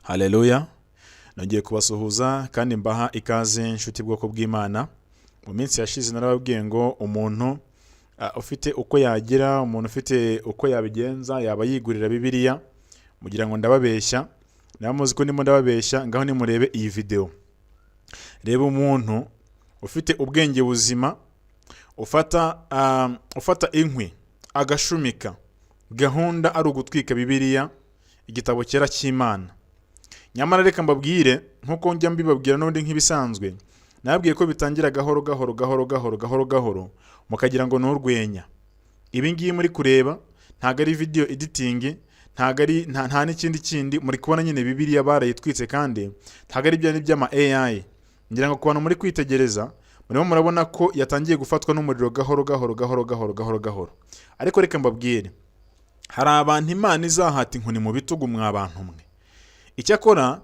Haleluya! Nongeye kubasuhuza kandi mbaha ikaze, inshuti bwoko bw'Imana. Mu minsi yashize narababwiye ngo umuntu ufite uko yagira, umuntu ufite uko yabigenza, yaba yigurira Bibiliya, mugira ngo ndababeshya. Niba muzi ko ndimo ndababeshya, ngaho nimurebe iyi videwo. Reba umuntu ufite ubwenge buzima ufata inkwi agashumika, gahunda ari ugutwika Bibiliya, igitabo cyera cy'Imana. Nyamara reka mbabwire, nk'uko njya mbibabwira n'ubundi nk'ibisanzwe, nababwiye ko bitangira gahoro gahoro gahoro gahoro gahoro gahoro, mukagira ngo ni urwenya. Ibi ngibi muri kureba ntabwo ari video editing, ntabwo ari nta n'ikindi kindi muri kubona nyine. Bibiliya barayitwitse kandi ntabwo ari bya by'ama AI. Ngira ngo ku bantu muri kwitegereza, murimo murabona ko yatangiye gufatwa n'umuriro gahoro gahoro gahoro gahoro gahoro gahoro. Ariko reka mbabwire, hari abantu Imana izahata inkoni mu bitugu, mwa bantu mwe. Icyakora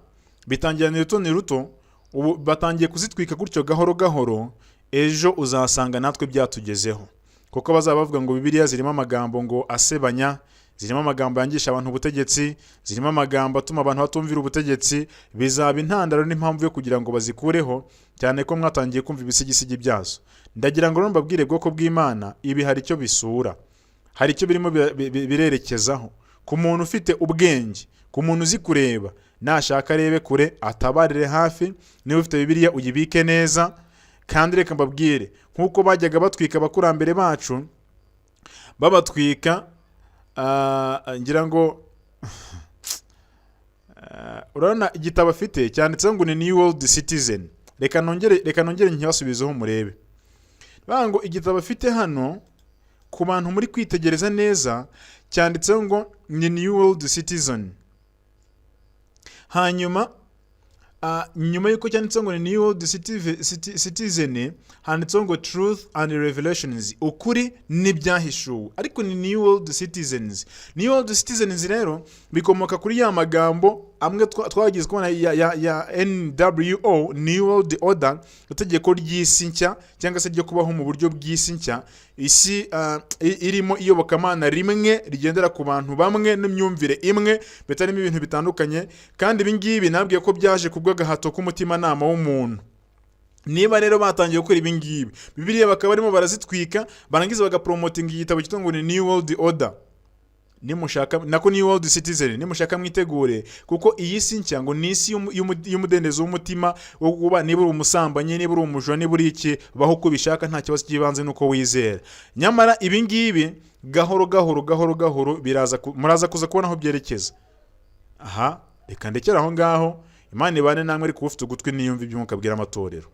bitangira ni ruto ni ruto, ubu batangiye kuzitwika gutyo gahoro gahoro. Ejo uzasanga natwe byatugezeho, kuko bazaba bavuga ngo Bibiliya zirimo amagambo ngo asebanya, zirimo amagambo yangisha abantu ubutegetsi, zirimo amagambo atuma abantu batumvira ubutegetsi. Bizaba intandaro n'impamvu yo kugira ngo bazikureho, cyane ko mwatangiye kumva ibisigisigi byazo. Ndagira ngo rero mbabwire, bwoko bw'Imana, ibi hari icyo bisura, hari icyo birimo birerekezaho. Ku muntu ufite ubwenge, ku muntu uzi kureba, nashaka arebe kure, atabarire hafi. Niba ufite Bibiliya, uyibike neza. Kandi reka mbabwire, nk'uko bajyaga batwika abakurambere bacu, babatwika, ngira ngo urabona igitabo afite cyanditseho ngo ni New World Citizen. Reka nongere nkibasubizeho murebe. Bavuga ngo igitabo afite hano, ku bantu muri kwitegereza neza, cyanditseho ngo ni New World Citizen. Hanyuma nyuma y'uko cyanditseho ngo ni New World Citizen, handitseho ngo Truth and Revelations, ukuri n'ibyahishuwe, ariko ni New World Citizens. New World Citizens rero bikomoka kuri ya magambo amwe twagize kubona ya NWO, New World Order, itegeko ry'isi nshya, cyangwa se ryo kubaho mu buryo bw'isi nshya, isi irimo iyobokamana rimwe rigendera ku bantu bamwe n'imyumvire imwe, bitarimo ibintu bitandukanye. Kandi ibi ngibi nabwiye ko byaje kubw'agahato k'umutimanama w'umuntu. Niba rero batangiye gukora ibi ngibi, Bibiliya bakaba barimo barazitwika, barangiza bagapromotinga igitabo cyitwa ngo ni New World Order, nimushaka nako New World Citizen, nimushaka mwitegure, kuko iyi si nshya ngo ni isi y'umudendezo w'umutima wo kuba niba uri umusambanyi, niba uri umujura, niba uri iki, baho uko ubishaka, nta kibazo, cy'ibanze nuko wizera. Nyamara ibi ngibi gahoro gahoro gahoro gahoro biraza muraza kuza kubona aho byerekeza. Aha reka ndekere aho ngaho. Imana ibane namwe, ariko ufite ugutwi niyumva iby'Umwuka abwira amatorero.